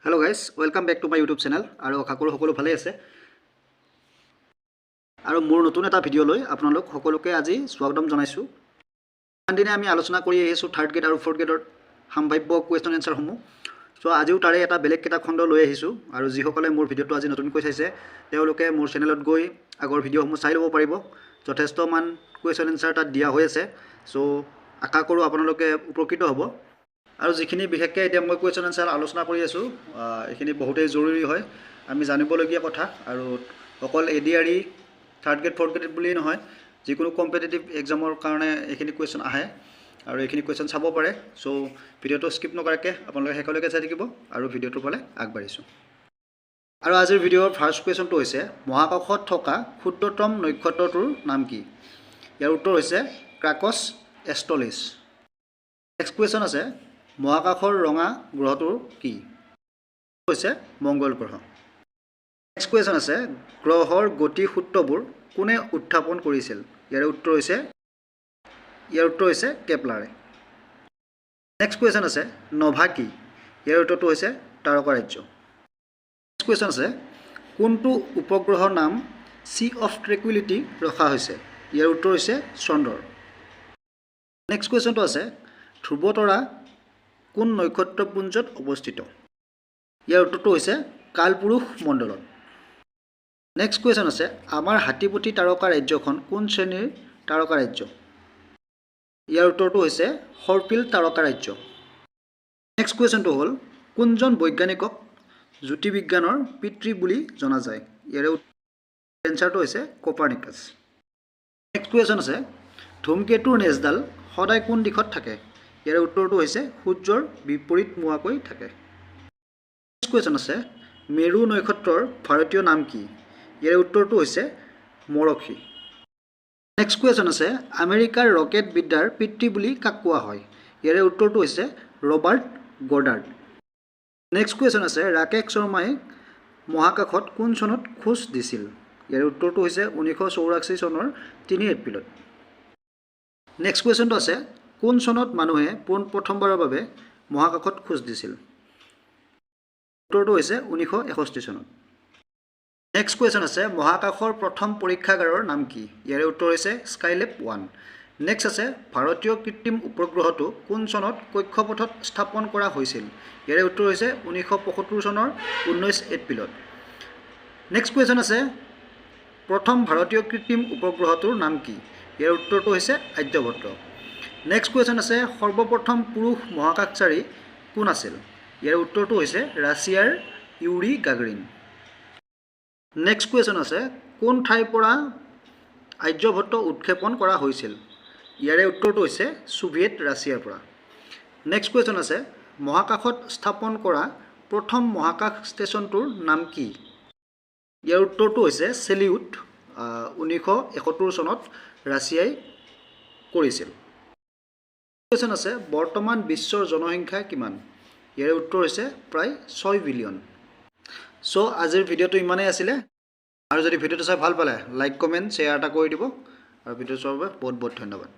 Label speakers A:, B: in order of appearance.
A: Hello guys, welcome back to my YouTube channel. আৰু আশা কৰোঁ সকলো ভালেই আছে। আৰু মোৰ নতুন এটা ভিডিঅ' লৈ আপোনালোক সকলোকে আজি স্বাগতম জনাইছোঁ। ইমান দিনে আমি আলোচনা কৰি আহিছোঁ থাৰ্ড গ্ৰেড আৰু ফ'ৰ্থ গ্ৰেডৰ সাম্ভাব্য কুৱেশ্যন এনচাৰসমূহ। চ' আজিও তাৰে এটা বেলেগ কেইটা খণ্ড লৈ আহিছোঁ। আৰু যিসকলে মোৰ ভিডিঅ'টো আজি নতুনকৈ চাইছে, তেওঁলোকে মোৰ চেনেলত গৈ আগৰ ভিডিঅ'সমূহ চাই ল'ব পাৰিব। যথেষ্টমান কুৱেশ্যন এনচাৰ তাত দিয়া হৈ আছে। চ' আশা কৰোঁ আপোনালোকে উপকৃত হ'ব। আৰু যিখিনি বিশেষকৈ এতিয়া মই কুৱেশ্যন এনচাৰ আলোচনা কৰি আছোঁ, এইখিনি বহুতেই জৰুৰী হয়, আমি জানিবলগীয়া কথা। আৰু অকল ADRE third grade, fourth grade বুলিয়েই নহয়, যিকোনো কম্পিটিটিভ এক্সামৰ কাৰণে এইখিনি কুৱেশ্যন আহে আৰু এইখিনি কুৱেশ্যন চাব পাৰে। চ' ভিডিঅ'টো স্কিপ নকৰাকৈ আপোনালোকে শেষলৈকে চাই থাকিব আৰু ভিডিঅ'টোৰ ফালে আগবাঢ়িছোঁ। আৰু আজিৰ ভিডিঅ'ৰ ফাৰ্ষ্ট কুৱেশ্যনটো হৈছে, মহাকাশত থকা ক্ষুদ্ৰতম নক্ষত্ৰটোৰ নাম কি? ইয়াৰ উত্তৰ হৈছে ক্ৰাকছ এষ্ট্ৰেলিছ। নেক্সট কুৱেশ্যন আছে, মহাকাশৰ ৰঙা গ্ৰহটোৰ কি? হৈছে মংগল গ্ৰহ। নেক্সট কুৱেশ্যন আছে, গ্ৰহৰ গতি সূত্ৰবোৰ কোনে উত্থাপন কৰিছিল? ইয়াৰ উত্তৰ হৈছে কেপলাৰে। নেক্সট কুৱেশ্যন আছে, নভা কি? ইয়াৰ উত্তৰটো হৈছে তাৰকাৰাজ্য। নেক্সট কুৱেশ্যন আছে, কোনটো উপগ্ৰহৰ নাম চি অফ ট্ৰেকুইলিটি ৰখা হৈছে? ইয়াৰ উত্তৰ হৈছে চন্দ্ৰৰ। নেক্সট কুৱেশ্যনটো আছে, ধ্ৰুৱতৰা কোন নক্ষত্ৰপুঞ্জত অৱস্থিত? ইয়াৰ উত্তৰটো হৈছে কালপুৰুষ মণ্ডলত। নেক্সট কুৱেশ্যন আছে, আমাৰ হাতীপটি তাৰকা ৰাজ্যখন কোন শ্ৰেণীৰ তাৰকা ৰাজ্য? ইয়াৰ উত্তৰটো হৈছে সৰ্পিল তাৰকা ৰাজ্য। নেক্সট কুৱেশ্যনটো হ'ল, কোনজন বৈজ্ঞানিকক জ্যোতিৰ্বিজ্ঞানৰ পিতৃ বুলি জনা যায়? ইয়াৰে এনচাৰটো হৈছে কপাৰনিকাছ। নেক্সট কুৱেশ্যন আছে, ধূমকেতুৰ নেজডাল সদায় কোন দিশত থাকে? ইয়াৰ উত্তৰটো হৈছে সূৰ্যৰ বিপৰীতমুৱাকৈ থাকে। নেক্সট কুৱেশ্যন আছে, মেৰু নক্ষত্ৰৰ ভাৰতীয় নাম কি? ইয়াৰ উত্তৰটো হৈছে মৰক্ষী। নেক্সট কুৱেশ্যন আছে, আমেৰিকাৰ ৰকেট বিদ্যাৰ পিতৃ বুলি কাক কোৱা হয়? ইয়াৰে উত্তৰটো হৈছে ৰবাৰ্ট গডাৰ্ড। নেক্সট কুৱেশ্যন আছে, ৰাকেশ শৰ্মাই মহাকাশত কোন চনত খোজ দিছিল? ইয়াৰ উত্তৰটো হৈছে 1984 চনৰ 3 এপ্ৰিলত। নেক্সট কুৱেশ্যনটো আছে, কোন চনত মানুহে পোনপ্ৰথমবাৰৰ বাবে মহাকাশত খোজ দিছিল? উত্তৰটো হৈছে 1961 চনত। নেক্সট কুৱেশ্যন আছে, মহাকাশৰ প্ৰথম পৰীক্ষাগাৰৰ নাম কি? ইয়াৰে উত্তৰ হৈছে স্কাইলেব 1। নেক্সট আছে, ভাৰতীয় কৃত্ৰিম উপগ্ৰহটো কোন চনত কক্ষপথত স্থাপন কৰা হৈছিল? ইয়াৰে উত্তৰ হৈছে 1975 চনৰ 19 এপ্ৰিলত। নেক্সট কুৱেশ্যন আছে, প্ৰথম ভাৰতীয় কৃত্ৰিম উপগ্ৰহটোৰ নাম কি? ইয়াৰ উত্তৰটো হৈছে আৰ্যভট্ট। নেক্সট কুৱেশ্যন আছে, সৰ্বপ্ৰথম পুৰুষ মহাকাশচাৰী কোন আছিল? ইয়াৰ উত্তৰটো হৈছে ৰাছিয়াৰ ইউৰি গাগৰিন। নেক্সট কুৱেশ্যন আছে, কোন ঠাইৰ পৰা আৰ্যভট্ট উৎক্ষেপণ কৰা হৈছিল? ইয়াৰে উত্তৰটো হৈছে ছোভিয়েট ৰাছিয়াৰ পৰা। নেক্সট কুৱেশ্যন আছে, মহাকাশত স্থাপন কৰা প্ৰথম মহাকাশ ষ্টেচনটোৰ নাম কি? ইয়াৰ উত্তৰটো হৈছে চেলিউট। 1971 চনত ৰাছিয়াই কৰিছিল। কুৱেশ্যন আছে, বৰ্তমান বিশ্বৰ জনসংখ্যা কিমান? ইয়াৰ উত্তৰ হৈছে প্ৰায় 6 বিলিয়ন। চ' আজিৰ ভিডিঅ'টো ইমানেই আছিলে। আৰু যদি ভিডিঅ'টো চাই ভাল পালে, লাইক, কমেণ্ট, শ্বেয়াৰ এটা কৰি দিব। আৰু ভিডিঅ' চোৱাৰ বাবে বহুত বহুত ধন্যবাদ।